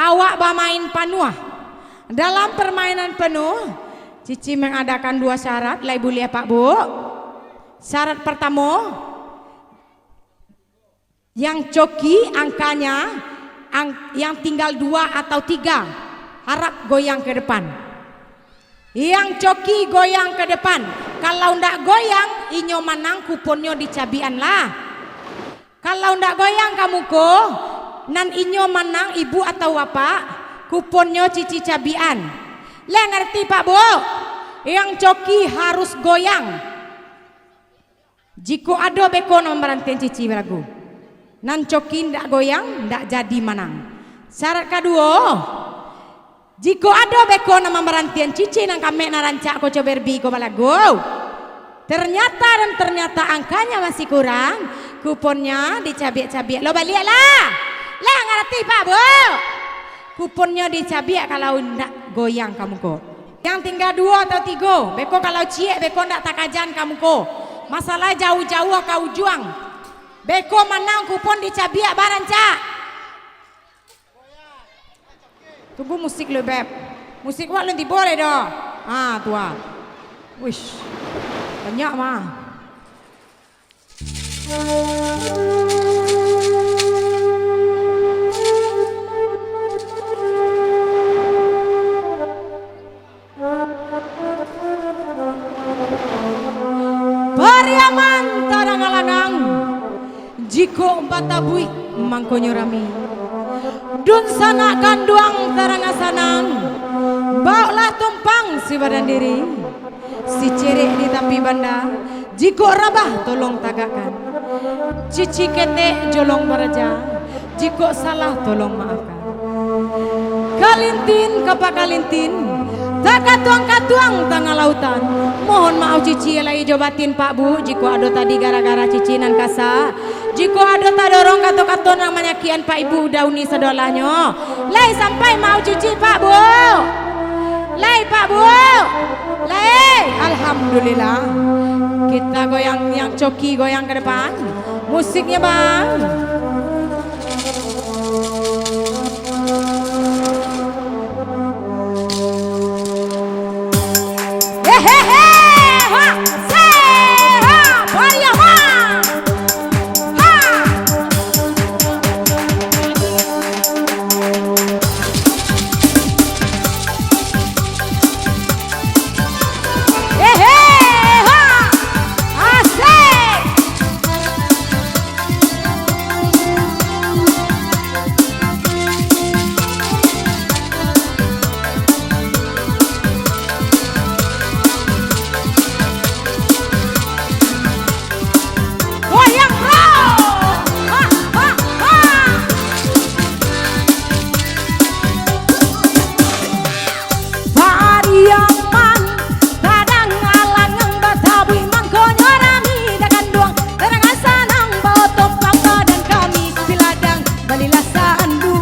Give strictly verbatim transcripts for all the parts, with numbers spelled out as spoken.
Awak bamain panuah. Dalam permainan panuah, Cici mangadakan duo syarat, lai buliah, Pak Bu. Syarat partamo, yang coki angkanya, ang-, yang tinggal dua atau tiga, harap goyang ka depan. Yang coki goyang ka depan. Kalau ndak goyang, inyo manang, kuponnyo dicabiakan lah. Kalau ndak goyang ka muko, nan inyo manang ibu atau bapak, kuponnyo Cici cabiakan. Lah ngarati, Pak Bu? Yang coki harus goyang. Jikok ado beko nan mambarantian Cici balagu, nan coki ndak goyang, ndak jadi manang. Syarat kaduo, jikok ado beko nan mambarantian Cici nan kamek nan rancak ko, co berbi ko balagu, ternyata dan ternyata angkanya masih kurang, kuponnyo dicabiak-cabiak. Lo baliak lah. Lah ngarati, Pak Bu? Kuponnyo dicabiak kalau ndak goyang ka muko. Yang tingga duo atau tigo, beko kalau ciek, beko ndak takajan ka muko. Masalah jauah-jauah ka ujuang. Beko manang kupon dicabiak barancak. Tunggu musik lu, Beb. Musik wak lun tibo lai doh. Ha, tu ah. Wish. Banyak mah. Pariaman tadanga lanang, jikok batabuik mangkonyo rami. Dunsanak kanduang tadanga sanang, baoklah tumpang si badan diri. Si cerek di tapi banda, jikok rabah tolong tagakkan. Cici ketek jolong baraja, jikok salah tolong maafkan. Kalintin ka pakalintin, takatuang-katuang tangah lautan. Mohon maaf Cici lahia jo batin, Pak Bu, jikok ado tadi gara-gara Cici nan kasa. Jikok ado tadorong kato-kato nan manyakikan Pak Ibu Dauni sadolahnyo, lai sampai maaf Cici, Pak Bu? Lai, Pak Bu? Lai. Alhamdulillah. Kita goyang yang coki, goyang ke depan. Musiknya, Bang. Hehehe, ha, se, ha, pariaman. Ha. Hehe, ha. Asik. Goyang, bro. Ha, ha, ha. Pariaman, tadanga lanang batabuik mangkonyo rami, takanduang, tadanga sanang, bao tompang badan kami, piladang, balilah sandu.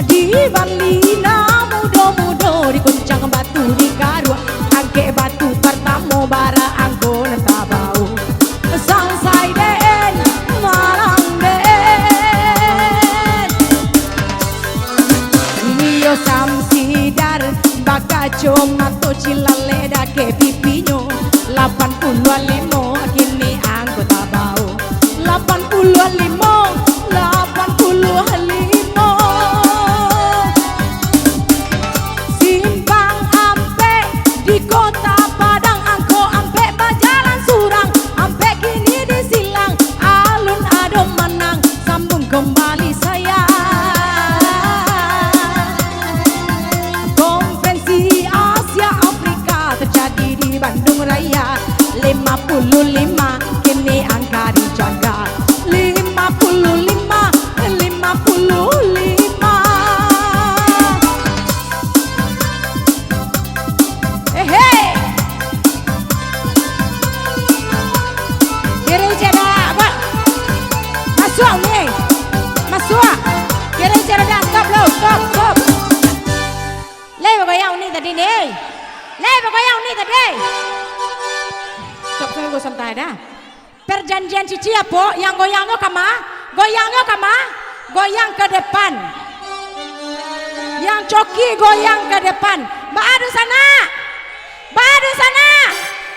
Di bali nan mudo-mudo, di kuncang batu di karuak, angkek batu partamo bara angko nan tabao. Sansai den, malang den. Iyo Samsidar, bakaco mato cilalek dakek pipinyo. Lapan puluah limo, kini angko tabao. Lapan puluah limo, lapan puluah limo. Simpang Ampek di Kota Padang, angko Ampek bajalan surang, Ampek kini di silang, alun ado manang, sambung kembali sayang. Konferensi Asia Afrika terjadi di Bandung Raya, lima puluh lima kini angka dijaga, lima puluh lima, lima puluh lima. Ehe. Kiri jarak, Pak. Masuak ni. Masuak. Kiri jarak, stop lo, stop, stop. Lai bagoyang ni tadi ni. Lai bagoyang ni tadi. Stop, sungguh santai dah. Perjanjian Cici apo? Yang goyangnyo kama? Goyangnyo kama? Goyang ke depan. Yang coki goyang ke depan. Baa dunsanak? Baa dunsanak?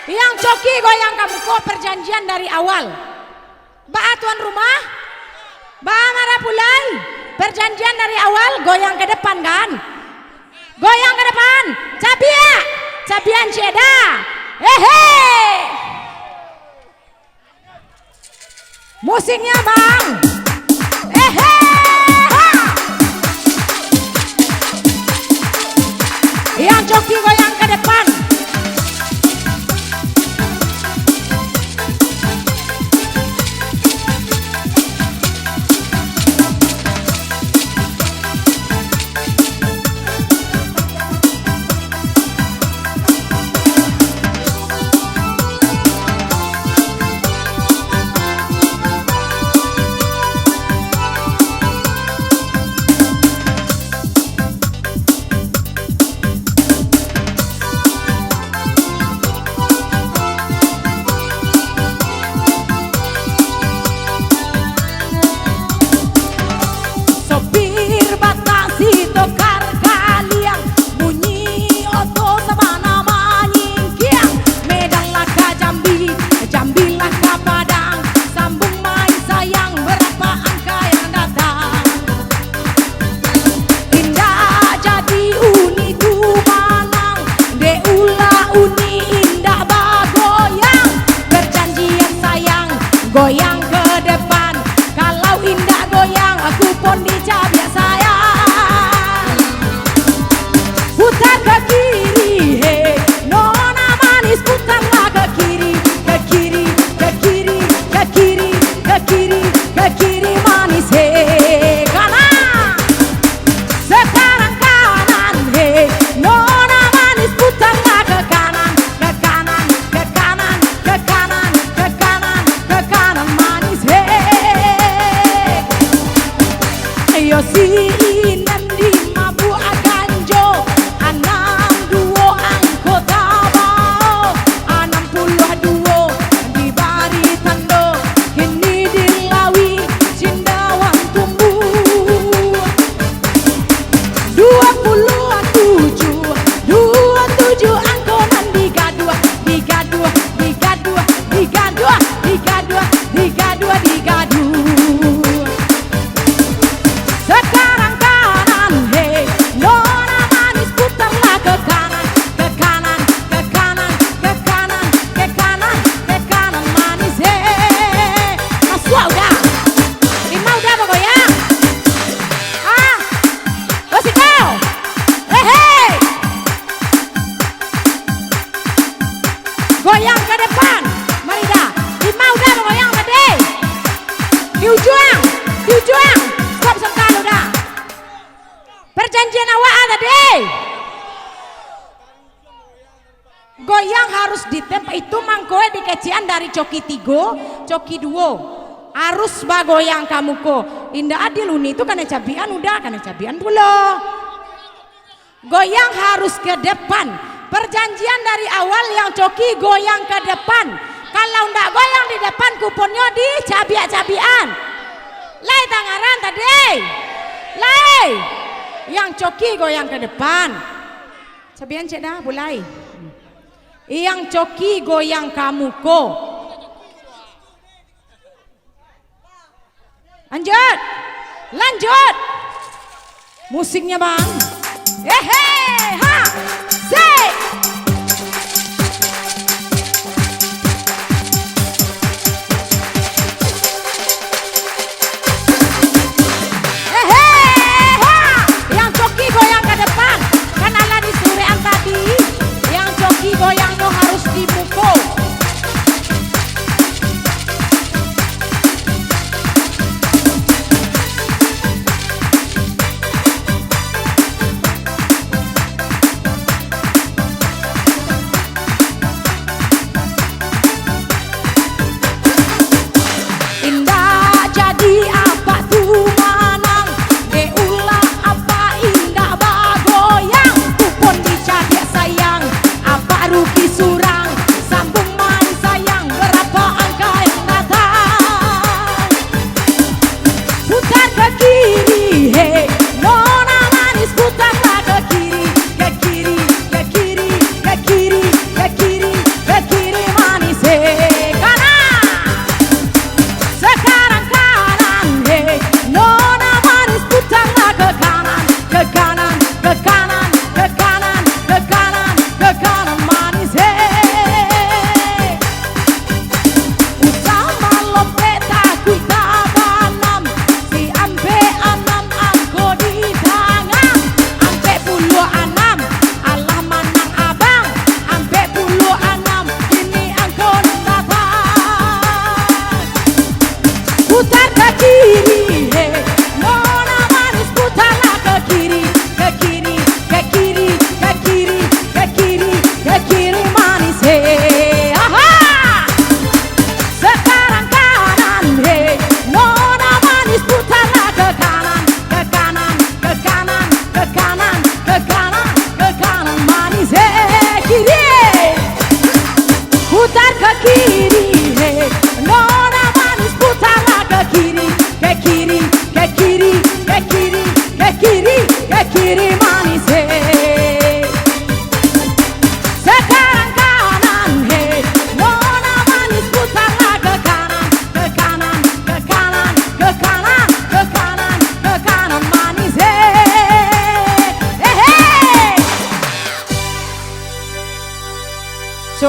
Yang coki goyang ka muko, perjanjian dari awal. Baa tuan rumah? Baa marapulai? Perjanjian dari awal, goyang ke depan, kan? Goyang ke depan. Cabiak. Cabian ciek da. Hehe. Musiknya, Bang. Hehe. Ha. Yang coki goyang ke depan. Sopir bataksi tokar kaliang, bunyi oto sabana manyingkiang. Medan lah ka Jambi, Jambi lah ka Padang, sambung main sayang, berapa angka yang datang. Indak jadi uni tu manang, dek ulah uni indak bagoyang. Perjanjian sayang, goyang ke depan. Kalau indak goyang, kupon dicabiak sayang. Putar ke kiri, he, nona manis, putarlah ke kiri, ke kiri, ke kiri, ke kiri, ke kiri, ke kiri manis, he, kanan. Sekarang kanan, he, nona manis, putarlah ke kanan, ke kanan, ke kanan, ke kanan, ke kanan, ke kanan manis, he. Ayo si Inem di mabuak ganjo, anam duo angko tabao, anam puluah duo dibari tando, kini di lawi cindauan tumbuah. Duo puluah tujuah, duo tujuah angko nan digaduah, digaduah, digaduah, digaduah, digaduah, digaduah, digaduah. Sekarang kanan, he, nona manis, putarlah ke kanan, ke kanan, ke kanan, ke kanan, ke kanan, ke kanan manis, he. Masuak udah. Lima udah bagoyang. Ah. Basiko. Hehe. Goyang ke depan. Mari dah. Lima udah bagoyang tadi. Di ujuang. Di ujuang. Stop santa dulu dah. Perjanjian awak ah tadi. Goyang harus ditempo, itu mangko dikecekan dari coki tigo, coki duo. Harus bagoyang ka muko. Indak adil uni tu kanai cabian udah, kanai cabian pulo. Goyang harus ke depan. Perjanjian dari awal yang coki goyang ke depan. Kalau ndak goyang di depan, kuponnyo dicabiak-cabiakan. Lai tangaran tadi? Lai. Yang coki goyang ke depan. Cabian cek dah, bulai. Yang coki goyang ka muko. Lanjut. Lanjut. Musiknya, Bang. Hehe, ha. Sik. Hehe, ha. Yang coki goyang ke depan. Kan alah disuruakan tadi. Yang coki goyang tu harus di muko.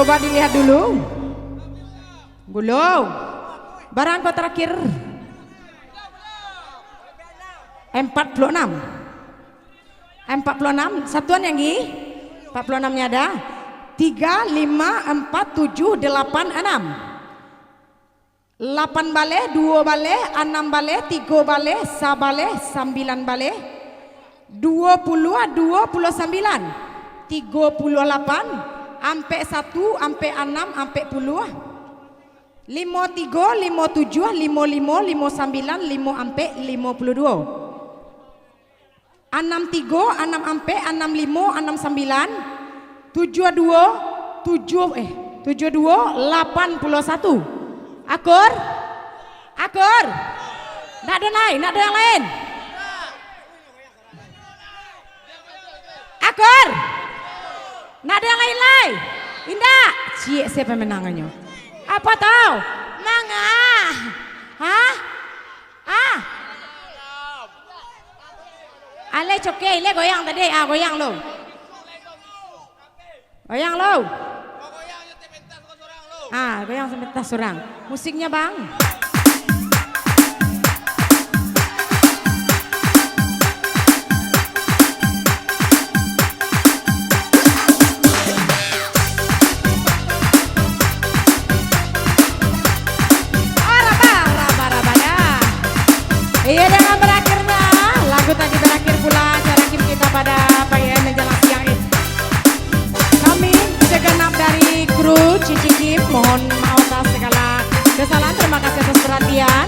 Coba dilihat dulu. Gulung. Barang ko terakhir. Empat puluh enam. Empat puluh enam. Satuan yang gi. Empat puluh enam-nya ada. Tiga, lima, empat, tujuh, delapan, enam. Lapan baleh, duo baleh, anam baleh, tigo baleh, sabaleh, sambilan baleh, duo puluah, duo puluah sambilan, tigo puluah lapan, ampek satu, ampek anam, ampek puluah, limo tigo, limo tujuah, limo limo, limo sambilan, limo ampek, limo puluah duo. Anam tigo, anam ampek, anam limo, anam sambilan, tujuah duo, tujuah, eh, tujuah duo, lapan puluah satu. Akur? Akur? Ndak ado lai, ndak ado yang lain? Akur? Ndak ado yang lain lai? Indak? Ciek sia pemenangannyo. Apo tau? Manga? Hah? Ah. Ale coke, ile goyang tadi. Ah, goyang lo. Goyang lo. Ah, goyang sebentar surang. Musiknya, Bang. Araba, araba, araba, dah. Iya, dengan berakhirnya lagu tadi, berakhir pula acara Kim kita pada pagi menjelang siang ini. Kami segenap dari kru Cici Kim mohon maaf atas segala kesalahan. Terima kasih atas perhatian.